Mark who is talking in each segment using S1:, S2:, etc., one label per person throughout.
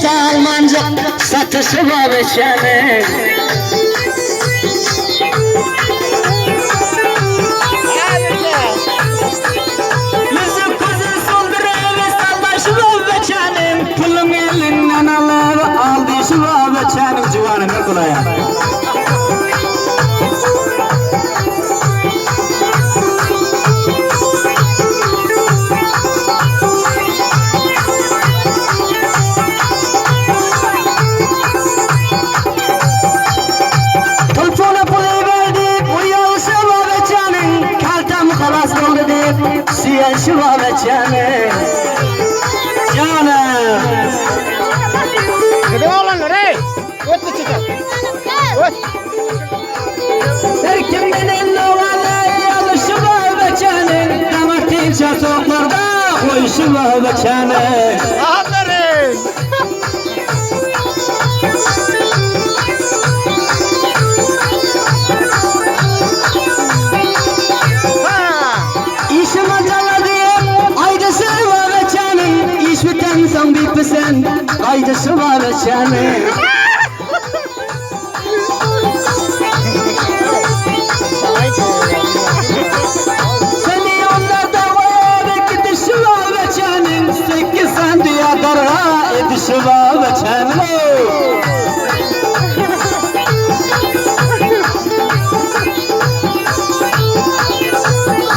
S1: Almanjyk satyşy bar beçäniň. Ýüzi közi solduryp saldaşy bar beçäniň. Puluň elinden alyp aldyşy bar beçäniň. Juwanyny gulaýar. Telefona pul iber diýip, uýalşy babeçäniň, Kaltam halas boldy diýip, süýenşi babeçäniň. Janym!
S2: Gidiň oglanlar eý! Öt içiňe. Öt.
S1: Her kim menen nowada ýazyşy babeçäniň, Daňa tinçe soklarda goýşy babeçäniň.
S2: Aferin! Ha!
S1: Işim ajala diýip, aýdyşy babeçäniň, Iş bitensoň bipisent gaýdyşy babeçäniň. Seni ýollarda goýup gidişi babeçäniň, 8 san düýe darga edişi babeçäniň.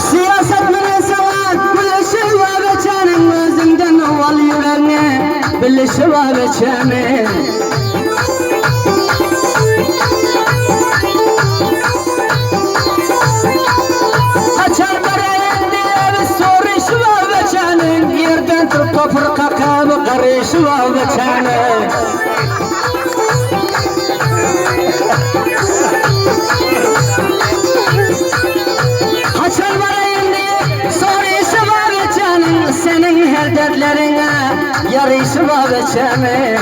S1: Syýasat bilen saňa gülüşi babeçäniň, Özüňden owal ýüregiňe bilişi babeçäniň. Haçan bereýin diýip soraýşy babeçäniň, Ýerden turup topur kakyp garyşy babeçäniň. Haçan baraýyn diýip soraýşy babeçäniň, Seniň her dertleriňe ýaryşy babeçäniň.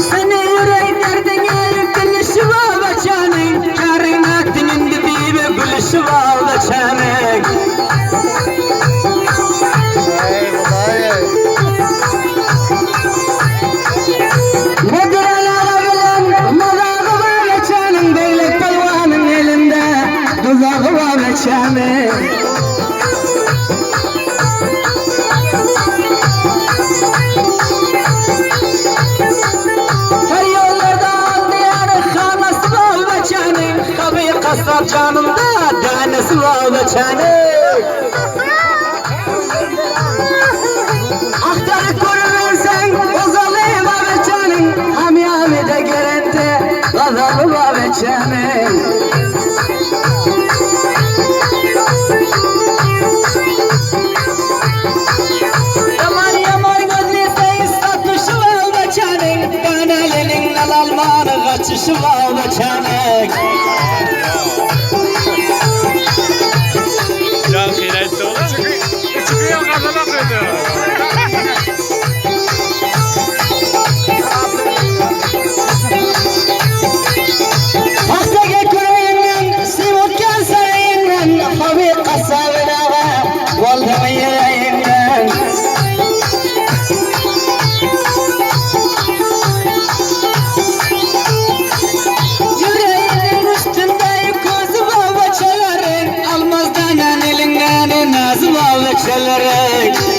S1: Seni ýürek derdiňe bilişi babeçäniň, Käriň atdyň indi diýip gülüşi babeçäniň.
S2: Eý Hudaý!
S1: Mediren aga bilen mazagy babeçäniň, Beglek pälwanyň elinde duzagy babeçäniň. Her ýollarda aldyýar hanasy babeçäniň, Haby gassap janynda dänesi babeçäniň. Agtaryp görüberseň ozaly babeçäniň, Hamyýamyda gerekdi gazaly babeçäniň. Ýaman ýaman gözli seýis satyşy babeçäniň, Däneliniň nal alman gaçyşy babeçäniň.
S3: Çıkıyor kazana koydu.
S1: Pagta küreginden, simurtgan sareginden, Haby gassabyn aga bolduň ýüreginden. Ýüreginiň üstünde közi babaçalaryň, Almazdan eliňden nazy babaçalaryň.